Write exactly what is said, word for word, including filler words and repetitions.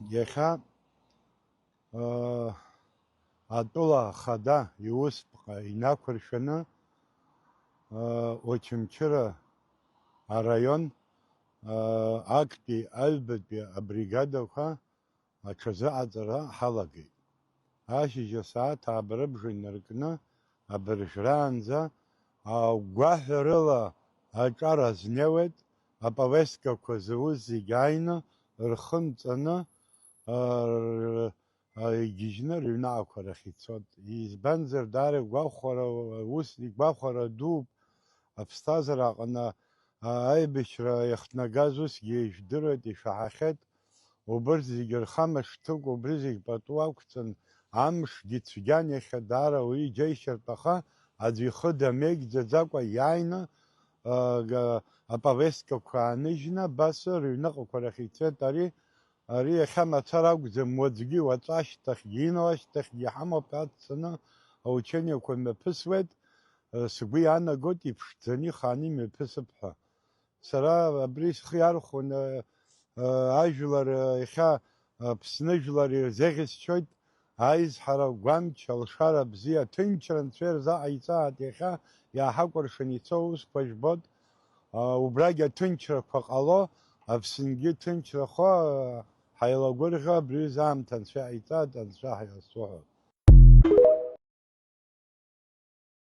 Иахьа, аа, атәыла ахада иусԥҟа инақәыршәаны, аа, Очамчыра араион, аа, актәи аҩбатәи абригадақәа аҽазыҟаҵара ҳалагеит. Ашьыжь асааҭ ааба-рыбжа инаркны абыржәраанӡа агәаҳәарыла аҿар азнеиуеит, аповесткақәа зауз зегь ааины рхы нҵаны, ар-, а, игьежьны рыҩныҟақәа рахь ицот. Избанзар, даара игәахәара, ус игәахәара дууп, аԥсҭазаара аҟны, а, аибашьра иахҭнагаз усгьы ижәдыруеит, ишәаҳахьеит. Убырҭ зегьы рхамышҭыкәа, убри зегь пату ақәҵан, амшгьы цәгьан, иахьа даара ауаҩы иџьеишьартә, аха аӡәы ихы дамеигӡаӡакәа иааины, а, га-, аповесткақәа ааныжьны, абас рыҩныҟақәа рахь ицеит. Ари, ари иахьа мацара акәӡам, уаҵәгьы, уаҵәашьҭахьгьы, инуашьҭахьгьы иҳамоуп, аццаны аучениақәа мҩаԥысуеит. Сгәы иаанагоит иԥшӡаны ихааны имҩаԥысып ҳәа. Сара абри схы иархәон, э, э, ажәлар, э, иахьа, э, Аԥсны жәлар ирзеӷьасшьоит аизҳара гәамч, алшара бзиа, аҭынчра Анцәа ирзаҟаиҵааит, иахьа иааҳакәыршан ицо аусқәа жәбоит. Э, убрагь аҭынчрақәа ҟало, Аԥсынгьы ҭынчрахо, э, ҳаилагәырӷьо абри аҩыза аамҭа Анцәа иҟаиҵааит, Анцәа ҳаиазцәоуҳәап.